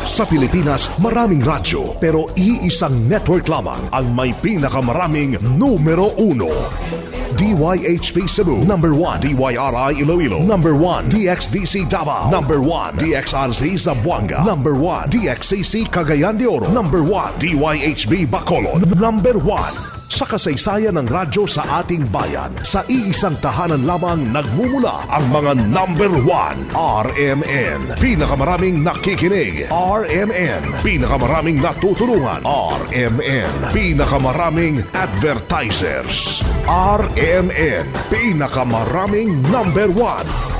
Sa Pilipinas, maraming radyo pero iisang network lamang ang may pinakamaraming numero uno. DYHP Cebu, number 1. DYRI Iloilo, number 1. DXDC Davao, number 1. DXRZ Zamboanga, number 1. DXCC Cagayan de Oro, number 1. DYHB Bacolod, number 1. Sa kasaysayan ng radyo sa ating bayan, sa iisang tahanan lamang nagmumula ang mga number 1. RMN. Pinakamaraming nakikinig. RMN. Pinakamaraming natutulungan. RMN. Pinakamaraming advertisers. RMN. Pinakamaraming number 1.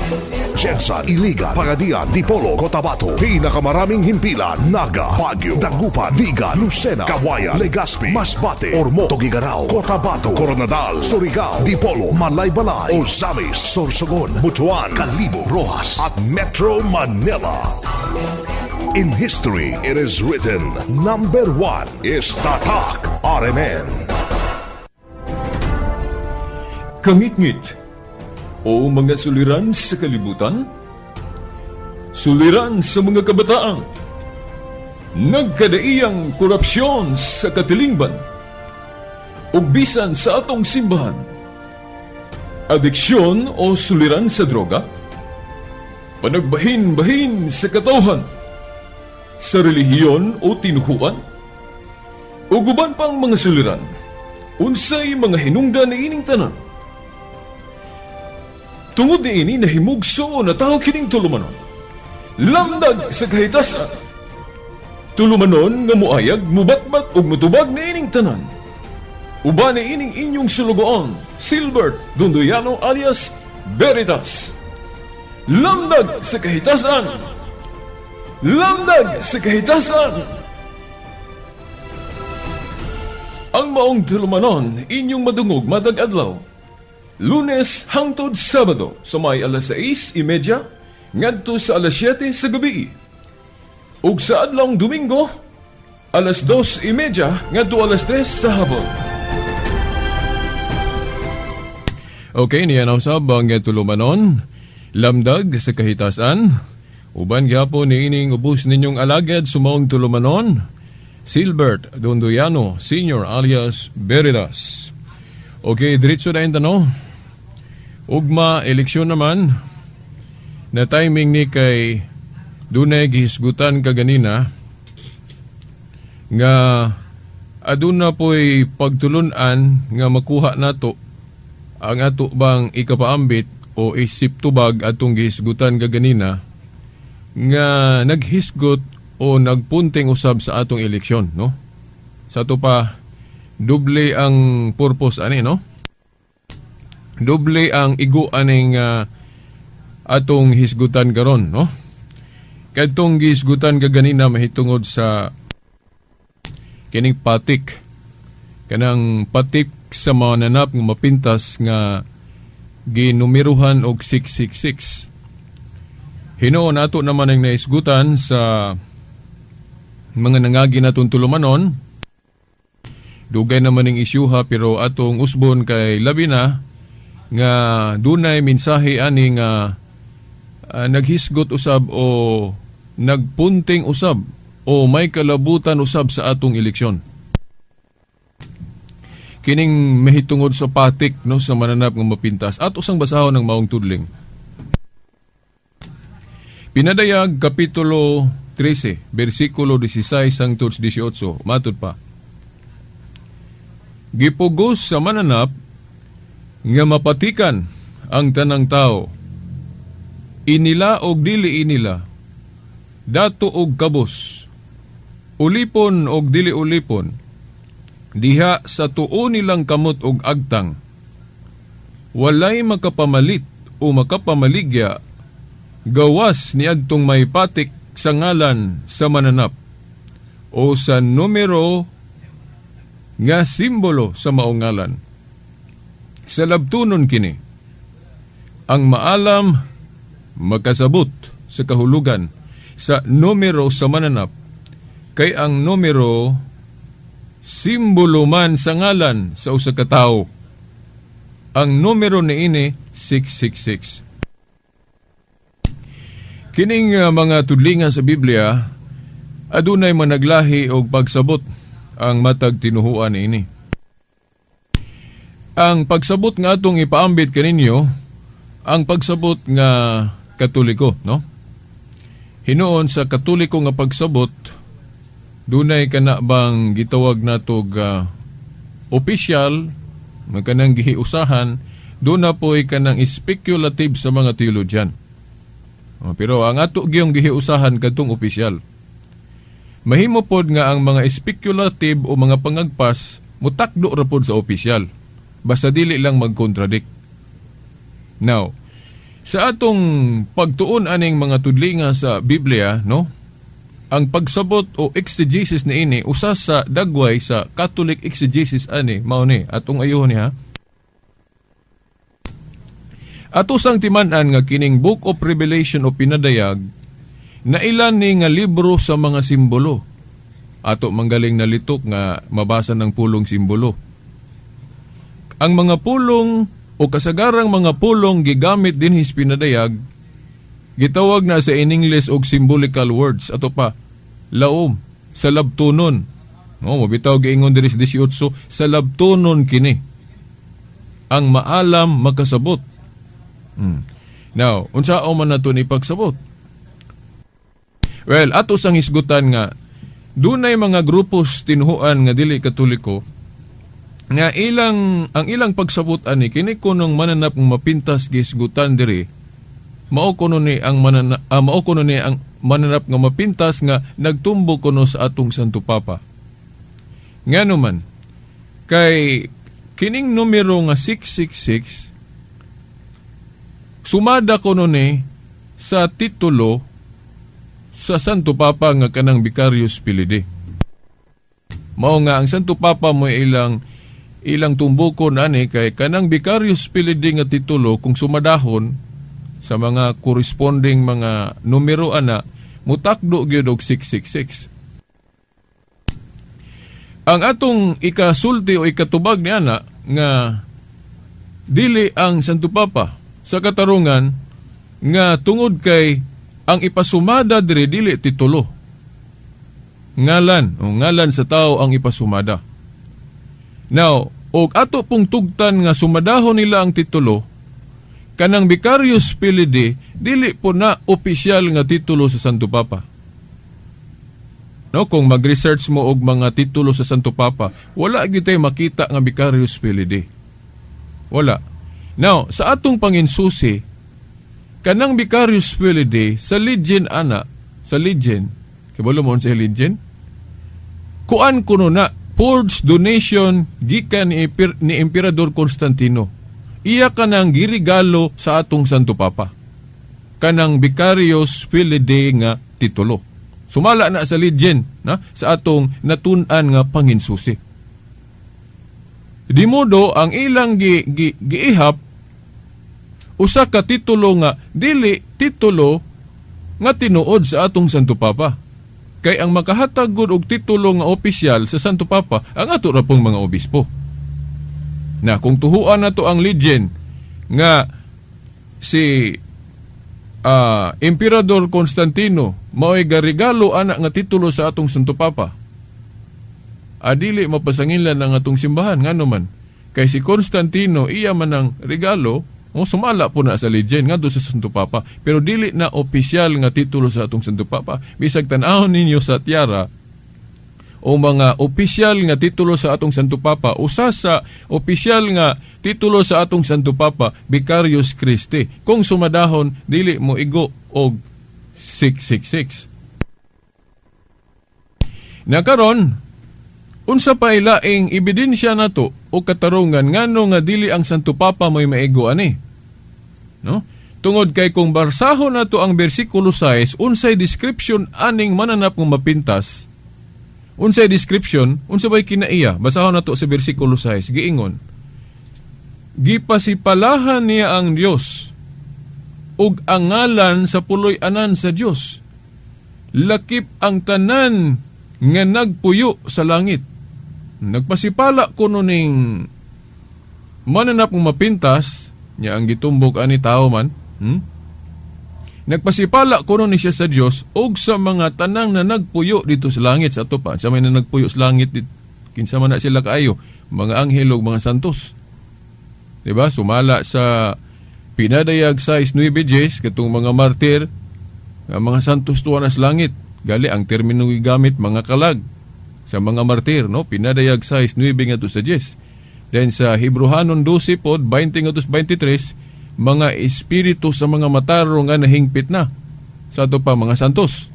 GenSan, Iligan, Pagadian, Dipolog, Cotabato. Pinakamaraming himpilan, Naga, Baguio, Dagupan, Vigan, Lucena, Cauayan, Legazpi, Masbate, Ormoc, Tuguegarao, Cotabato, Koronadal, Surigao, Dipolog, Malaybalay, Ozamiz, Sorsogon, Butuan, Kalibo, Roxas, at Metro Manila. In history, it is written, number 1 is Tatak RMN. Kangitngit o mga suliran sa kalibutan, suliran sa mga kabataan, nagkadaiyang korupsyon sa katilingban, ug bisan sa atong simbahan, adiksyon o suliran sa droga, panagbahin-bahin sa katawhan, sa relihiyon o tinuhuan, ug uban pang mga suliran, unsay mga hinungdan niining tanan? Tungod niini, nahimugso na tao kining tulumanon. Lamdag sa Kahitasan. Tulumanon nga muayag, mubatbat ug mutubag niining tanan. Uban niining inyong sulugoon, Silbert Dondoyano alias Veritas. Lamdag sa Kahitasan. Lamdag sa Kahitasan. Ang maong tulumanon inyong madungog matag adlaw, Lunes hangtod Sabado, sa may alas 6:30 ngadto sa alas 7 sa gabi. Ug sa adlawng Domingo, alas 2:30 ngadto alas 3 sa hapon. Okay, niya na usab ang tulumanon, Lamdag sa Kahitasan. Uban gyapon niining ubos ninyong alagad sa maong tulumanon, Silbert Dondoyano Senior alias Veritas. Okay, diretso na no. Ugma, eleksyon naman, na timing ni kay dunay gihisgutan kaganina nga aduna po'y pagtulunan nga makuha nato ang ato bang ikapaambit o isip tubag atong gihisgutan kaganina nga naghisgot o nagpunting usab sa atong eleksyon, no? Sa ato pa, doble ang purpose ani, no? Doble ang igo aning atong hisgutan karon, no? Kadtong gihisgutan kaganina mahitungod sa kining patik, kanang patik sa mananap nga mapintas nga ginumeruhan og 666. Hinuon ato naman ang naisgutan sa mga nangagi natong tulumanon. Dugay naman ning isyuha, pero atong usbon kay labi na nga dunay mensahe ani nga naghisgot usab o nagpunting usab o may kalabutan usab sa atong eleksyon. Kining mahitungod sa patik, no, sa mananap nga mapintas. Ato sang basahon ng maong tudling. Pinadayag kapitulo 13, bersikulo 16 hangtod 18. Matud pa. Gipugos sa mananap nga mapatikan ang tanang tao. Inila og dili inila, dato og kabos, ulipon og dili ulipon, diha sa tuo nilang kamot og agtang. Walay makapamalit o makapamaligya gawas niadtong may patik sa ngalan sa mananap o sa numero nga simbolo sa maong ngalan. Sa labtunon kini, ang maalam makasabot sa kahulugan sa numero sa mananap, kay ang numero simbolo man sa ngalan sa usa ka tawo. Ang numero niini 666. Kining mga tudlingan sa Biblia adunay managlahi og pagsabot ang matag tinuhuan niini. Ang pagsabot nga atong ipaambit kaninyo, ang pagsabot nga Katoliko, no? Hinuon sa Katoliko nga pagsabot, dunay kana bang gitawag nato ga opisyal, nga kanang gihiusahan, duna po'y kanang speculative sa mga theologian. Oh, pero ang ato giyong gihiusahan kadtong opisyal. Mahimo pod nga ang mga speculative o mga pangagpas mutakdo ra pod sa opisyal. Basta dili lang mag-contradict. Now, sa atong pagtuon aning mga tudlinga sa Biblia, no? Ang pagsabot o exegesis niini usa sa dagway sa Catholic exegesis ani mao ni atong ayuhon niya. Ato sang timan-an nga kining Book of Revelation o Pinadayag na ilan ni nga libro sa mga simbolo. Ato manggaling nalitok nga mabasa ng pulong simbolo. Ang mga pulong o kasagarang mga pulong gigamit dinhi sa Pinadayag, gitawag na sa in English og symbolical words. Ato pa laom sa labtunon. No, mabitaw giingon diri sa 18, sa labtunon kini. Ang maalam makasabot. Now, unsa man nato ni pagsabot? Well, ato sang hisgutan nga dunay mga grupos tinuhuan nga dili Katoliko nga ilang ang ilang pagsabot ani kini kunong mananap ng mapintas gihisgutan diri, mao kuno ni ang mananap nga mapintas nga nagtumbo kuno sa atong Santo Papa. Ngano man kay kining numero nga 666 sumada kuno ni sa titulo sa Santo Papa nga kanang Vicarius Filii. Mao nga ang Santo Papa mo ilang ilang tumbukon ani kay kanang Vicarius Filii nga titulo, kung sumadahon sa mga corresponding mga numero ana, mutakdo gyud og 666. Ang atong ikasulti o ikatubag ni ana nga dili ang Santo Papa sa katarungan nga tungod kay ang ipasumada diri dili titulo. Ngalan o ngalan sa tao ang ipasumada. Now, og ato pong tugtan nga sumadahon nila ang titulo, kanang Vicarius Filii dili po na opisyal nga titulo sa Santo Papa. No, kung mag-research mo og mga titulo sa Santo Papa, wala gyud tay makita nga Vicarius Filii. Wala. Now, sa atong panginsusi, kanang Vicarius Filii sa legend ana, sa legend, kibalo mo sa legend? Kuan kuno na forged donation gikan ni Emperador Constantino. Iya kanang girigalo sa atong Santo Papa. Kanang Vicarius Filii nga titulo. Sumala na sa legend na sa atong natun-an nga panginsusi. Di modo ang ilang gi, gi, giihap usa ka titulo nga dili titulo nga tinuod sa atong Santo Papa. Kay ang makahatag gud og titulo nga opisyal sa Santo Papa ang ato ra pong mga obispo. Na kung tuhuan nato ang legend nga si Emperador Constantino mao'y garigalo ana nga titulo sa atong Santo Papa, adili mapasanginlan ang atong simbahan. Ngano man kay si Constantino iya man ang regalo o sumala po na sa legend ngadto sa Santo Papa, pero dili na opisyal nga titulo sa atong Santo Papa. Bisag tan-awon ninyo sa tiara o mga opisyal nga titulo sa atong Santo Papa, usa sa opisyal nga titulo sa atong Santo Papa, Vicarius Christi. Kung sumadahon, dili mo igo og 666. Na karon, unsa pa ilaing ebidensya nato o katarungan ngano nga dili ang Santo Papa mo'y maigo ani? No? Tungod kay kung barsahon nato ang bersikulo 6, unsay description aning mananap nga mapintas? Unsay description, unsa bay kinaiya? Basahon nato sa bersikulo 6, giingon: "Gipasipalahan niya ang Dios ug ang ngalan sa puloy-anan sa Dios. Lakip ang tanan nga nagpuyo sa langit." Nagpasipala kuno ning mananap ng mapintas niya, ang gitumbok ani tao man. Nagpasipala kuno ni siya sa Dios ug sa mga tanang na nagpuyo dito sa langit sa ato pa. Sa may na nagpuyo sa langit dit, kinsa man na sila kaayo, mga anghel ug mga santos. Diba? Sumala sa pinadayag sa 9 Gs katong mga martir nga mga santos tuwa na sa langit. Gali ang termino gigamit mga kalag sa mga martir, no? Pinadayag sa 9 ngadto sa 10. Then sa Hebrohanon 12 pod 20 ngadto sa 23, mga espiritu sa mga matarong nga nahingpit na sa ato pa mga santos.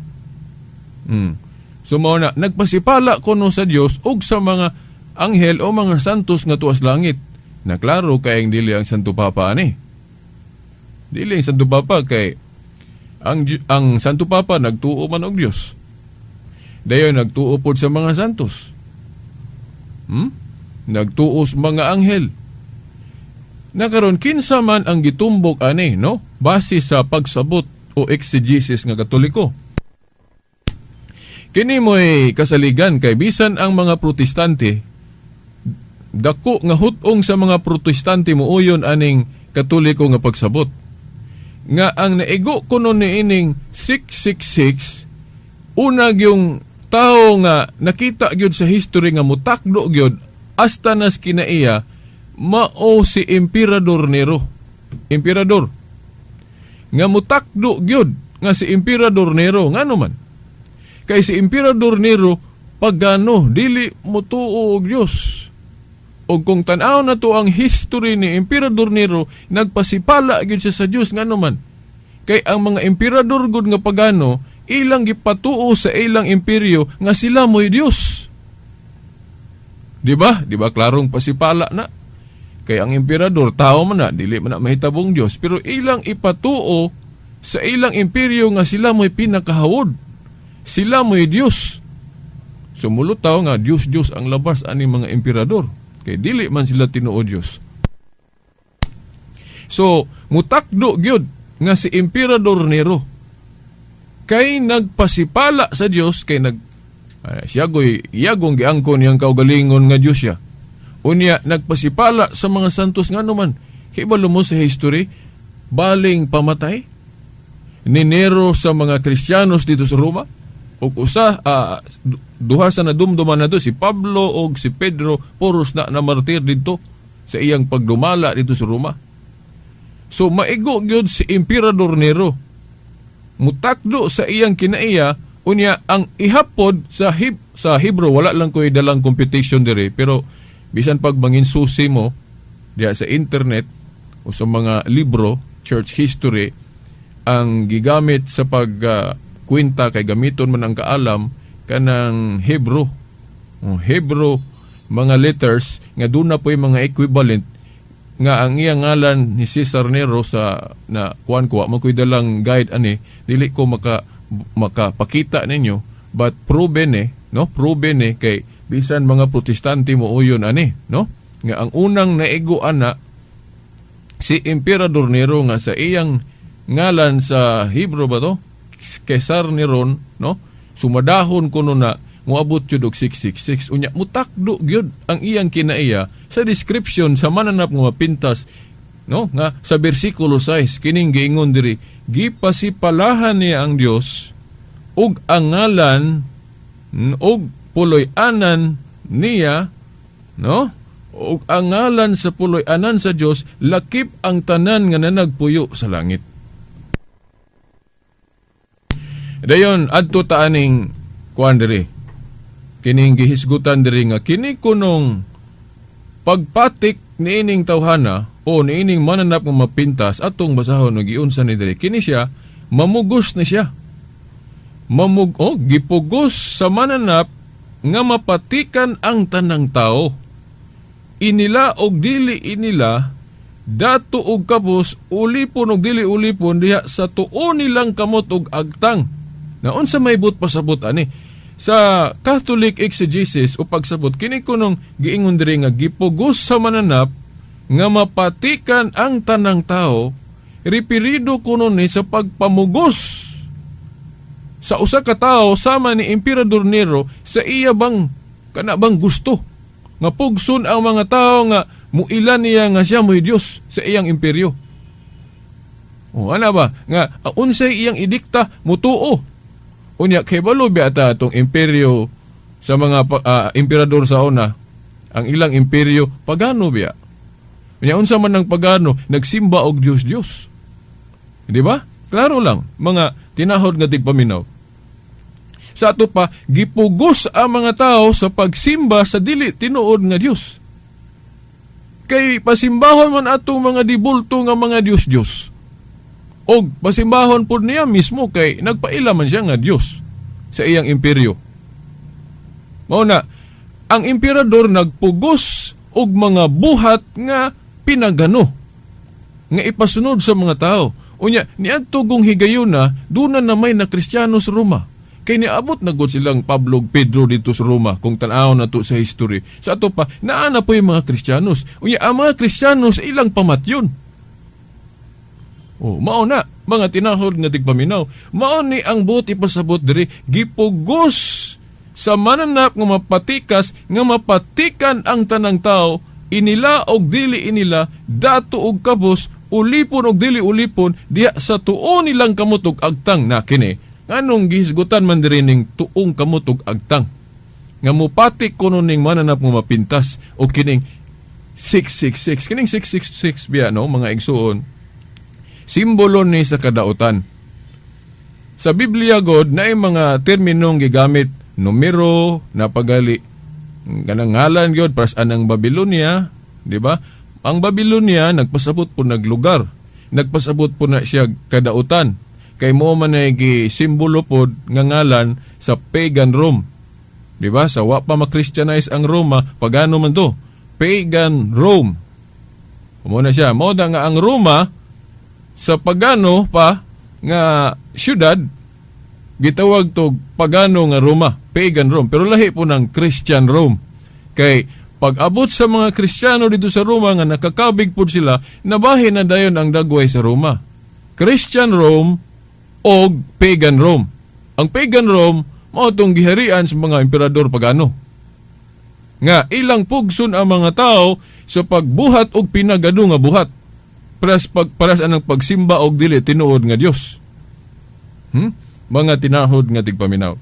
So mao na nagpasipala kuno sa Dios ug sa mga anghel o mga santos nga tuas langit. Na klaro kay ang dili ang Santo Papa ani. Dili ang Santo Papa kay ang Santo Papa nagtuo man og Dios. Dayon nagtuo pod sa mga santos. Nagtuo sa mga anghel. Nakaron kinsa man ang gitumbok ani, no? Base sa pagsabot o exegesis nga Katoliko. Kini mo'y kasaligan kay bisan ang mga Protestante, dako nga hutong sa mga Protestante muuyon aning Katoliko nga pagsabot. Nga ang naigo kuno niining 666, una gyung tao nga nakita gyud sa history nga mutakdo gyud hasta nas kinaiya mao si Emperador Nero. Emperador. Nga mutakdo gyud nga si Emperador Nero, ngano man? Kay si Emperador Nero pagano, dili motuo og Dios. Og kung tan-aw na to ang history ni Emperador Nero, nagpasipala gyud siya sa Dios, ngano man? Kay ang mga emperador gud nga pagano, ilang gipatuo sa ilang imperyo nga sila mo'y Dios. Di ba? Di ba klarong pasipala na? Kay ang emperador, tao man na, dili man na mahitabong Dios, pero ilang ipatuo sa ilang imperyo nga sila mo'y pinakahawod. Sila mo'y Dios. Sumulutaw nga Dios Dios ang labas ani mga emperador. Kay dili man sila tinuod Dios. So, mutakdo gyud nga si Emperador Nero kay nagpasipala sa Dios kay nag siya goy iyagong giangkon niyang kaugalingon nga Dios siya. Unya nagpasipala sa mga santos, ngano man? Kay balo mo sa history, baling pamatay ni Nero sa mga Kristiyanos dito sa Roma ug usa duha sa nadumduman na do, si Pablo og si Pedro, puros na na martir dito sa iyang pagdumala dito sa Roma. So maigo gyud si Emperador Nero. Mutakdo sa iyang kinaiya, unya ang ihapod sa Hebrew, wala lang ko'y dalang computation dire, pero bisan pag mangin susi mo diya sa internet o sa mga libro, church history, ang gigamit sa pag kwenta kay gamiton man ang kaalam kanang Hebrew. Oh, Hebrew mga letters nga doon na po'y mga equivalent nga ang iyang ngalan ni Cesar Nero sa na kuan ko, man ko'y dalang guide ani, dili ko makapakita ninyo, but proven eh, no, proven eh, kay bisan mga Protestante mo uyon ani, no, nga ang unang naigo ana si Emperador Nero nga sa iyang ngalan sa Hebrew ba to, Caesar Neron, no, sumadahon kuno na moabot jud og 666. Unya mutakdo gyud ang iyang kinaiya sa description sa mananap nga mapintas, no, nga sa bersikulo 6 kining giingon diri, gipasipalahan niya ang Dios ug ang ngalan ug puloy-anan niya, no, ug ang ngalan sa puloy-anan sa Dios lakip ang tanan nga nanagpuyo sa langit. Dayon adto ta aning kuan diri. Kining gihisgutan diri nga kini kunong pagpatik niining tawhana o niining mananap nga mapintas, atong basahon og giunsa ni diri. Kini siya mamugos ni siya. Mamug oh, gipugos sa mananap nga mapatikan ang tanang tao. Inila og dili inila, dato og kabus, ulipon og dili ulipon, diha sa tuo nilang kamot og agtang. Na unsa may but pasabot ani? Sa Catholic exegesis o pagsabot, kini kunong giingon diri nga gipugos sa mananap nga mapatikan ang tanang tao, ripirido kuno ni sa pagpamugos sa usa ka tawo sama ni Emperador Nero sa iya bang kana bang gusto nga pugson ang mga tao nga muila niya nga siya mo'y Dios sa iyang imperyo. O ana ba nga unsay iyang idikta, mutuo. Unya kay balo biya ta atong imperyo sa mga emperador sa una, ang ilang imperyo pagano biya. Unya unsa man ang pagano, nagsimba og Dios Dios. Di ba? Klaro lang, mga tinahod nga tigpaminaw. Sa ato pa, gipugos ang mga tao sa pagsimba sa dili tinuod nga Dios. Kay pasimbahon man atong mga dibulto nga mga Dios-Dios. Og pasimbahon pud niya mismo kay nagpaila man siya nga Dios sa iyang imperyo. Mao na, ang emperador nagpugos og mga buhat nga pinagano nga ipasunod sa mga tao. Unya, niadto gong higayuna, duna na may na Kristiyano sa Roma. Kay niabot na gud silang Pablo ug Pedro dito sa Roma kung tan-awon na to sa history. Sa ato pa, naa na po yung mga Kristiyanos. Unya, ang mga Kristiyanos ilang pamatyon. Oh, mao na mga tinahod nga tigpaminaw. Mao ni ang buot ipasabot diri, gipugos sa mananap nga mapatikas, nga mapatikan ang tanang tao, inila og dili inila, dato og kabos, ulipon og dili ulipon, diha sa tuo nilang kamot og agtang na kini. Nganong gihisgutan man diri ning tuong kamot og agtang? Nga mupatik kuno ning mananap nga mapintas o kining 666. Kining 666 biya, no, mga igsuon, simbolo ni sa kadautan. Sa Biblia god naay mga terminong gigamit, numero, napagali kanang ngalan gyud para sa anang Babylonia, di ba? Ang Babylonia nagpasabot po naglugar. Nagpasabot po na siya kadautan. Kay mo man ay gi simbolo pod nga ngalan sa pagan Rome. Di ba? Sa wa pa ma-Christianize ang Roma, pagano man to. Pagan Rome. Mao na siya. Mao na nga ang Roma sa pagano pa nga syudad gitawag to pagano nga Roma, pagan Rome. Pero lahi po ng Christian Rome. Kay pag-abot sa mga Kristiyano dito sa Roma nga nakakabig po sila, nabahin na dayon ang dagway sa Roma. Christian Rome o pagan Rome. Ang pagan Rome mao tong giharian sa mga emperador pagano. Nga ilang pugson ang mga tao sa pagbuhat og pinagano nga buhat. Paras anang pagsimba og dili tinuod nga Dios. Mga tinahod nga tigpaminaw.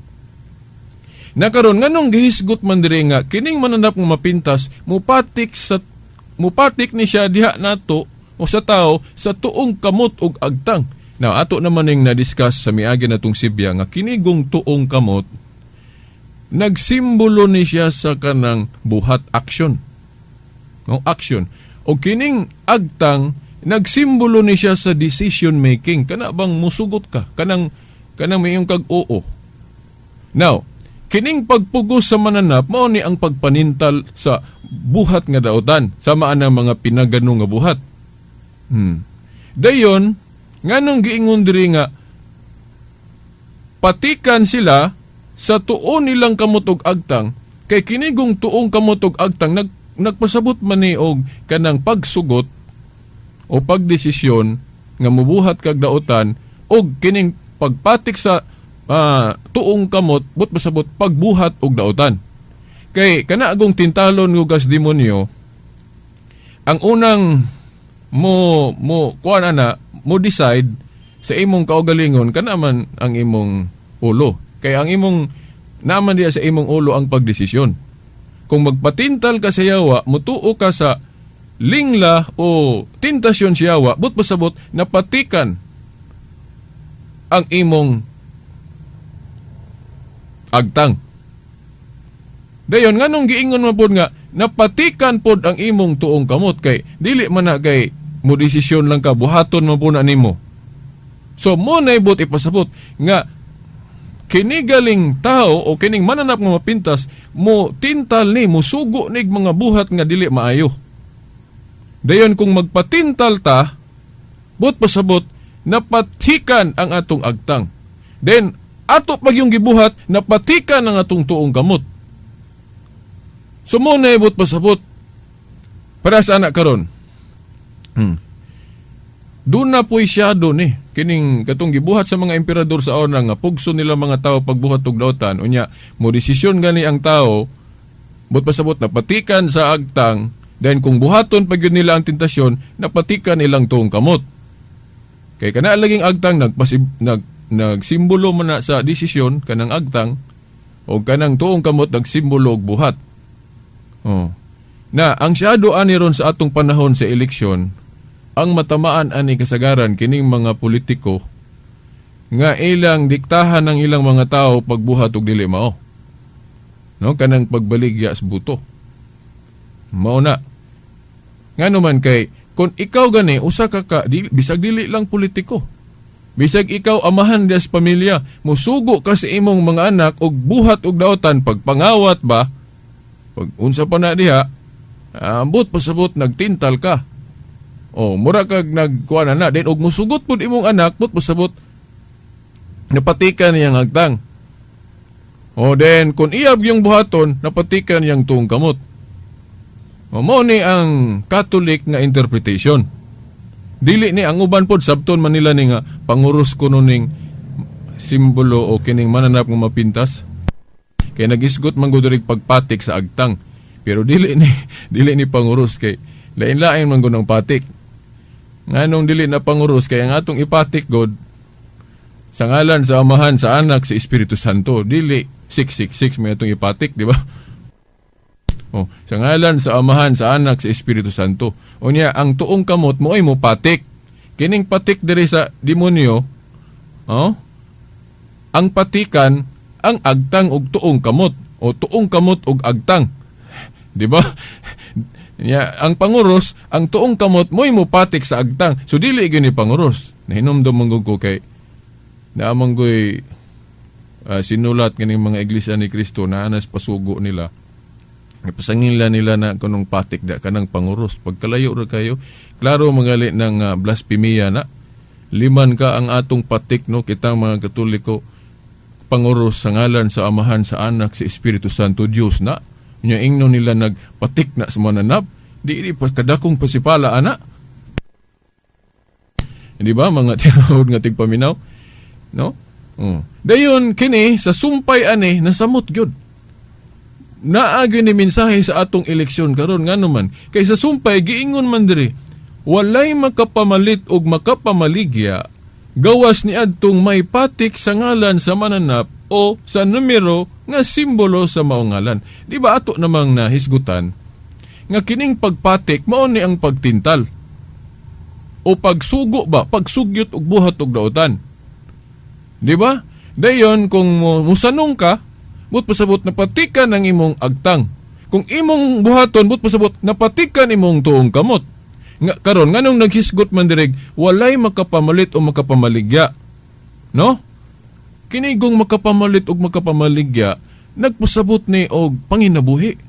Nakaron, nganong gihisgot man diri nga kining mananap nga mapintas mupatik ni siya diha nato o sa tao sa tuong kamot og agtang? Now, ato naman ning na-discuss sa miagi natong sibya nga kinigong tuong kamot nagsimbolo ni siya sa kanang buhat, action. No, action. O kining agtang nagsimbolo ni siya sa decision making. Kana bang musugot ka? Kanang mayong kag oo. Now, kining pagpugos sa mananap mao ni ang pagpanintal sa buhat nga daotan sama ang mga pinagano nga buhat. Dayon, nganong giingon diri nga patikan sila sa tuon nilang kamot og agtang? Kay kinigong tuong kamot og agtang nagpasabot man ni og kanang pagsugot o pagdesisyon nga mubuhat kag daotan, og kining pagpatik sa tuong kamot but pasabot pagbuhat og daotan. Kay kana agong tintalon gugas demonyo, ang unang mo mo kuan ana, mo decide sa imong kaugalingon, kana man ang imong ulo. Kay ang imong naman diya sa imong ulo ang pagdesisyon. Kung magpatintal ka sa yawa, mutuo ka sa lingla o tentasyon sa yawa, but pasabot napatikan ang imong agtang. Dayon, nganong giingon man pod nga napatikan pod ang imong tuong kamot? Kay dili man na kay mo desisyon lang ka, buhaton man po na nimo. So mo na ibot ipasabot nga kinigaling tao o kining mananap nga mapintas mo tintal ni musugo nig mga buhat nga dili maayo. Dayon kung magpatintal ta, but pasabot napatikan ang atong agtang. Then ato pag yung gibuhat, napatikan ang atong tuong kamot. So mo na ibot pasabot para sa anak karon. Doon na po'y shadow ni kining katong gibuhat sa mga emperador sa una nga pugso nila mga tao pagbuhat og dautan. Unya mo desisyon gani ang tao, but pasabot napatikan sa agtang. Then kung buhaton pa gyud nila ang tentasyon, napatikan ilang tuong kamot. Kay kana laging agtang nagsimbolo man na sa desisyon kanang agtang, o kanang tuong kamot nagsimbolo og buhat. Oh. Na ang shadow ani ron sa atong panahon sa eleksyon, ang matamaan ani kasagaran kining mga politiko nga ilang diktahan ng ilang mga tao pagbuhat og dili mao. No, kanang pagbaligya sa buto. Mao na. Ngano man kay kung ikaw gani usa ka ka di, bisag dili lang politiko. Bisag ikaw amahan des pamilya, musugo ka sa imong mga anak og buhat og daotan, pagpangawat ba, pag unsa pa na diha, ambot pasabot nagtintal ka. O mura kag nagkuha na na, then og musugot pud imong anak, but pasabot napatikan niyang agtang. O then kung iyab yung buhaton, napatikan niyang tuong kamot. O mao ni ang Catholic nga interpretation. Dili ni ang uban pod sabton man nila ni nga panguros kuno ning simbolo o kining mananap nga mapintas. Kay nagisgot man gud diri pagpatik sa agtang. Pero dili ni dili ni panguros kay lain-lain man gud ang patik. Nganong dili na panguros? Kay ang atong ipatik god sa ngalan sa Amahan, sa Anak, sa Espiritu Santo. Dili 666 may atong ipatik, di ba? Oh, sa ngalan sa Amahan, sa Anak, sa Espiritu Santo. Unya ang tuong kamot mo ay mo patik. Kining patik diri sa demonyo, oh, ang patikan ang agtang og tuong kamot o tuong kamot og agtang. Di ba? Ya, ang panguros, ang tuong kamot mo'y mo patik sa agtang. So dili gyud ni panguros. Nahinumdum man gud ko kay naamang goy sinulat kining mga Iglesia ni Cristo na anas pasugo nila. Ipasangila nila na kunong patik da kanang panguros. Pagkalayo ra kayo, klaro magali ng blasphemia na. Liman ka ang atong patik, no, kitang mga Katoliko, panguros sa ngalan sa Amahan, sa Anak, sa Espiritu Santo, Dios na. Nya ingno nila nagpatik na sa mananap, di pa kadakong pasipala ana. Di ba mga tinuod nga tigpaminaw? No? Oh. Dayon kini sa sumpay ani nasamot gyud. Naa gyud ni mensahe sa atong eleksyon karon. Ngano man kay sa sumpay giingon man diri, walay makapamalit og makapamaligya gawas ni adtong may patik sa ngalan sa mananap o sa numero nga simbolo sa maong ngalan. Di ba ato namang nahisgutan nga kining pagpatik mao ni ang pagtintal o pagsugo ba, pagsugyot og buhat og daotan? Di ba? Dayon kung musanong ka, but pasabot napatikan ang imong agtang. Kung imong buhaton, but pasabot napatikan imong tuong kamot. Nga karon nganong naghisgot man direg walay makapamalit o makapamaligya? No? Kinigong makapamalit og makapamaligya, nagpasabot ni og panginabuhi.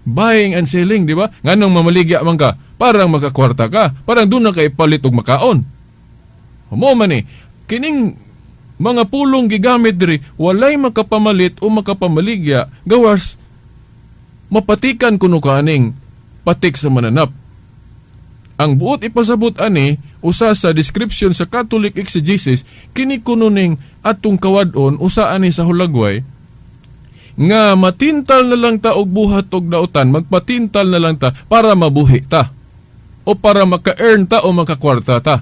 Buying and selling, di ba? Nganong mamaligya man ka? Parang makakwarta ka. Parang doon na kay palit og makaon. Mo man eh. Kining mga pulong gigamit diri, walay makapamalit o makapamaligya gawas mapatikan kuno kaaning patik sa mananap. Ang buot ipasabot ani, usa sa description sa Catholic exegesis, kini kuno ning atong kawad-on, usa ani sa hulagway nga matintal na lang ta og buhat og dautan, magpatintal na lang ta para mabuhi ta o para maka-earn ta o makakwarta ta.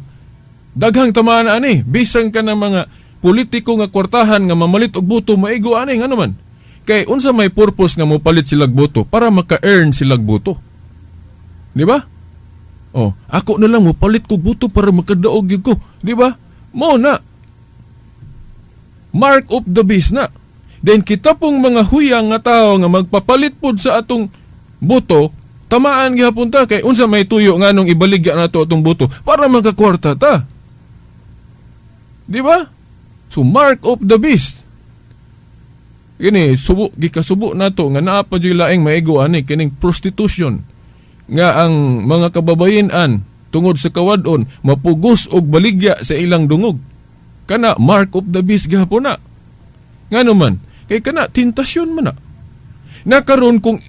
Daghang tamaan ani, bisan ka ng mga politiko nga kwartahan nga mamalit og boto, maigo ani. Ngano man kay unsa may purpose nga mopalit silag boto? Para maka-earn silag boto, di ba? Oh, ako na lang mopalit ko boto para makadaog gyud ko, di ba? Mo na mark of the beast na. Then kita pong mga huyang nga tao nga magpapalit pod sa atong boto, tamaan gihapon ta kay unsa may tuyo, nganong ibaligya nato atong boto? Para makakwarta ta. Di ba? So mark of the beast. Kini subo, gikasubo nato nga naa pa juy laing maigo ani, kining prostitution nga ang mga kababayen-an tungod sa kawad-on mapugos og baligya sa ilang dungog. Kana mark of the beast gihapon na. Ngano man kay kana tentasyon man na. Na karon kung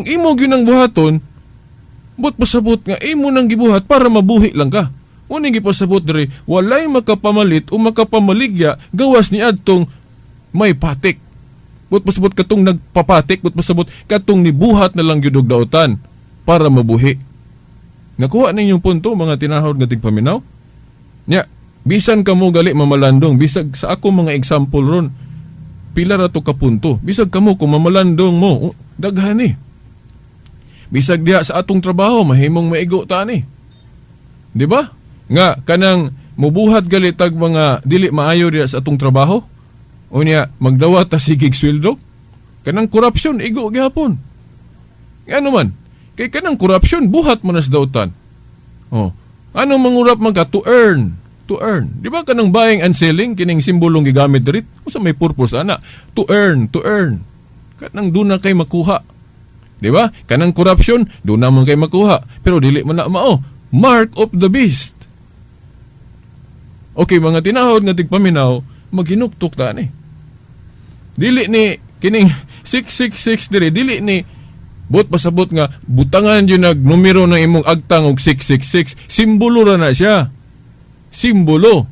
imo gyud ang buhaton, but pasabot nga imo nang gibuhat para mabuhi lang ka. Uning gipasabot diri, walay makapamalit o makapamaligya gawas ni adtong may patik. But pasabot katong nagpapatik, but pasabot katong nibuhat na lang gyud og daotan para mabuhi. Nakuha ninyong punto, mga tinahod nga tigpaminaw? Nya, bisan kamo gali mamalandong, bisag sa ako mga example ron, pila ra to ka punto. Bisag kamo kung mamalandong mo, oh, daghan ni. Bisag diha sa atong trabaho, mahimong maigo ta ni. Di ba? Nga kanang mubuhat gali tag mga dili maayo diha sa atong trabaho. Unya magdawat ta sigig sweldo. Kanang korupsyon igo gihapon. Ngano man? Kay kanang korupsyon buhat man nas dautan. Oh. Anong mangurap man ka to earn? To earn. Di ba kanang buying and selling kining simbolong gigamit diri? Usa may purpose ana? To earn, to earn. Kanang duna kay makuha. Di ba? Kanang corruption, duna man kay makuha. Pero dili man na mao. Mark of the beast. Okay, mga tinahod nga tigpaminaw, maghinuktok ta ni. Dili ni kining 666 diri, dili ni bot pasabot nga butangan yun nag numero ng imong agtang og 666, simbolo ra na siya. Simbolo.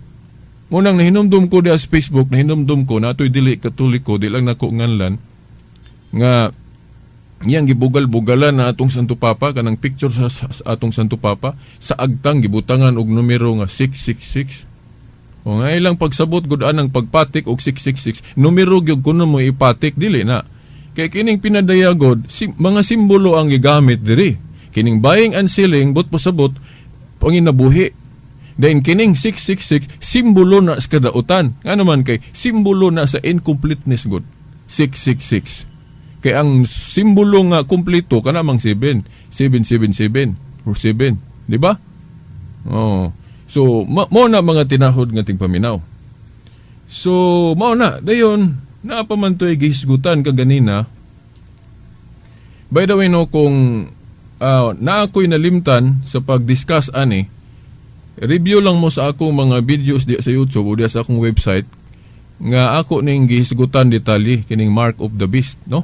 Munang nahinumdum ko diha sa Facebook, nahinumdum ko na atoy dili Katoliko, di lang nako nganlan nga iyang gibugal-bugalan na atong Santo Papa, kanang picture sa atong Santo Papa sa agtang gibutangan og numero nga 666. O nga ilang pagsabot gud anang pagpatik og 666, numero gyud kuno mo ipatik, dili na. Kay kining pinadayagod, mga simbolo ang gigamit diri. Kining buying and selling, but pasabot panginabuhi. Then kining 666 simbolo na sa kadautan. Nga naman kay simbolo na sa incompleteness gud. 666. Kay ang simbolo nga kumpleto kana mang 7, 777 or 7, di ba? Oh. So mo na mga tinahod nga tigpaminaw. So mao na dayon naa pa man to'y gihisgutan kaganina. By the way, no, kung naa ko'y nalimtan sa pag-discuss ani, review lang mo sa akong mga videos di sa YouTube o di sa akong website nga ako ning gihisgutan detalye kining Mark of the Beast, no?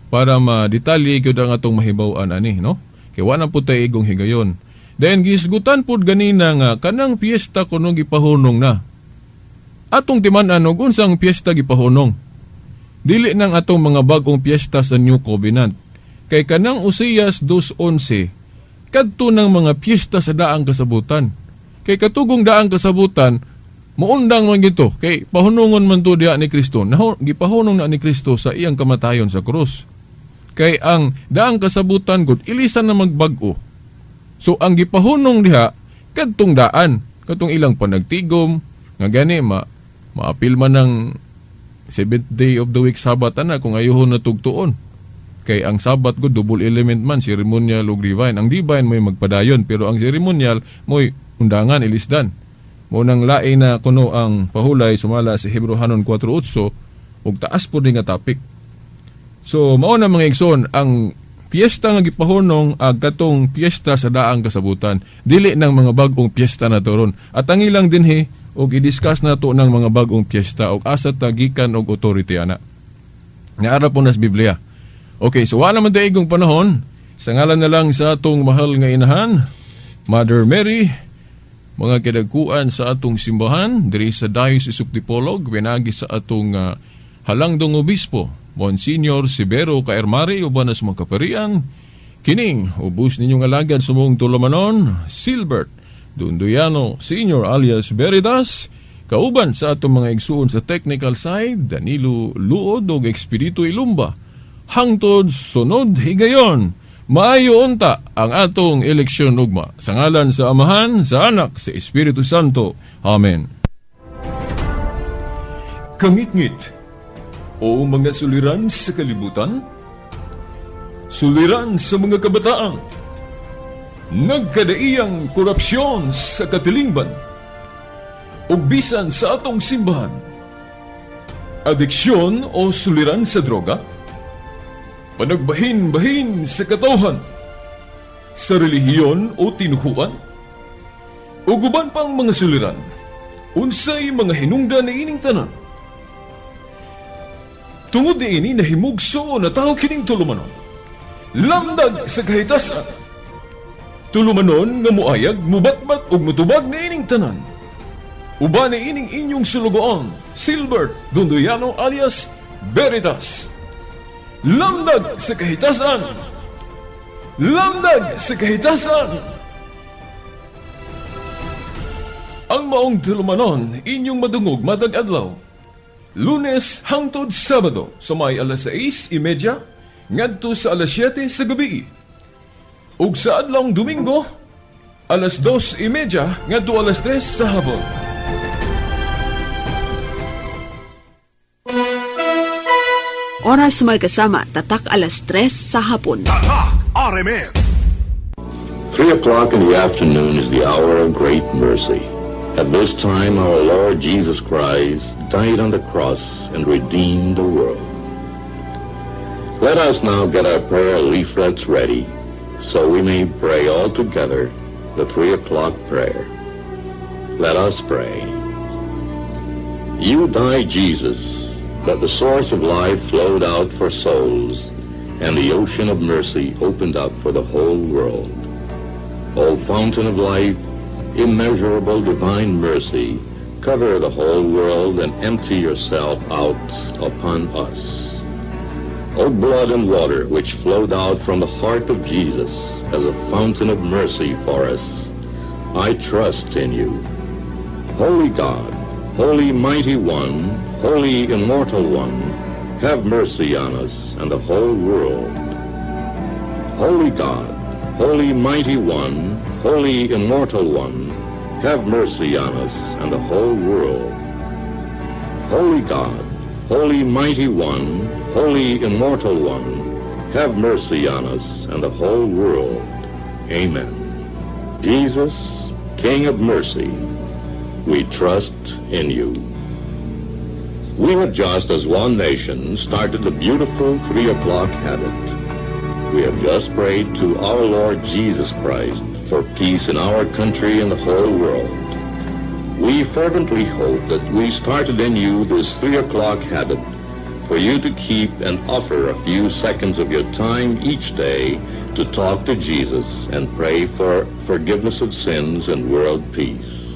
Para ma-detalye gyud ang atong mahibaw-an ani, no? Kay wa na pud tay igong higayon. Then gihisgutan pud ganina nga kanang piyesta kuno gipahunong na. Atong timan-an og unsang piyesta gipahunong. Dili nang atong mga bag-ong piyesta sa New Covenant. Kay kanang Oseas 2:11 kadto ng mga piyesta sa daang kasabutan. Kay katugong daang kasabutan, muundang man gito kay pahunungon man to diha ni Kristo. Naho, gipahunong na ni Kristo sa iyang kamatayon sa krus. Kay ang daang kasabutan gud ilisan na magbag-o. So ang gipahunong diha kadtong daan, kadtong ilang panagtigom nga gani maapil man ng seventh day of the week Sabbath ana kung ayuhon na tugtuon. Kay ang Sabbath gud double element man, ceremonial ug divine. Ang divine mo'y magpadayon pero ang ceremonial mo'y undangan, ilisdan. Mo nang lain na kuno ang pahulay sumala sa Hebreohanon 4:8 ug taas po din nga topic. So mao na, mga igsoon, ang piyesta nga gipahunong ag katong piyesta sa daang kasabutan, dili ng mga bag-ong piyesta na ron. At ang ilang dinhi og i-discuss nato ng mga bag-ong piyesta og asa ta gikan og authority ana. Naara po nas Biblia. Okay, so wala man daigong panahon. Sa ngalan na lang sa atong mahal nga inahan, Mother Mary, mga kidagkuan sa atong simbahan diri sa Diocese of Dipolog, pinagi sa atong halangdong obispo, Monsignor Severo Caermari, uban sa mga kaparian, kining ubos ninyong alagad sumong tulumanon, Silbert Dunduyano Senior alias Veritas, kauban sa atong mga igsuon sa technical side, Danilo Luod ug Expedito Ilumba. Hangtod sunod higayon, maayo unta ang atong eleksyon ugma. Sa ngalan sa Amahan, sa Anak, sa Espiritu Santo. Amen. Kangitngit o mga suliran sa kalibutan, suliran sa mga kabataan, nagkadaiyang korupsyon sa katilingban, ug bisan sa atong simbahan, adiksyon o suliran sa droga, panagbahin-bahin sa katawhan, sa relihiyon o tinuhuan, ug uban pang mga suliran, unsay mga hinungdan ni ining tanan. Tungod ni ini nahimugso na tao kining tulumanon. Lamdag sa kahitasan. Tulumanon nga muayag, mubatbat ug mutubag ni ining tanan. Uban ni ining inyong sulugoon, Silbert Dunduyano alias Veritas. Lamdag sa kahitasan. Lamdag sa kahitasan. Ang maong tulumanon, inyong madungog matag adlaw. Lunes hangtod Sabado sa may alas 6:30 ngadto sa alas 7 sa gabi. Ug sa adlawng Domingo, alas 2:30 ngadto alas 3 sa hapon. Oras may kasama, tatak alas 3 sa hapon. Tatak RMN. 3 o'clock in the afternoon is the hour of great mercy. At this time, our Lord Jesus Christ died on the cross and redeemed the world. Let us now get our prayer leaflets ready so we may pray all together the 3 o'clock prayer. Let us pray. You died, Jesus, that the source of life flowed out for souls and the ocean of mercy opened up for the whole world. O fountain of life, immeasurable divine mercy, cover the whole world and empty yourself out upon us. O blood and water which flowed out from the heart of Jesus as a fountain of mercy for us, I trust in you. Holy God, Holy Mighty One, Holy Immortal One, have mercy on us and the whole world. Holy God, Holy Mighty One, Holy Immortal One, have mercy on us and the whole world. Holy God, Holy Mighty One, Holy Immortal One, have mercy on us and the whole world. Amen. Jesus, King of mercy, we trust in you. We have just, as one nation, started the beautiful 3 o'clock habit. We have just prayed to our Lord Jesus Christ for peace in our country and the whole world. We fervently hope that we started in you this 3 o'clock habit for you to keep and offer a few seconds of your time each day to talk to Jesus and pray for forgiveness of sins and world peace.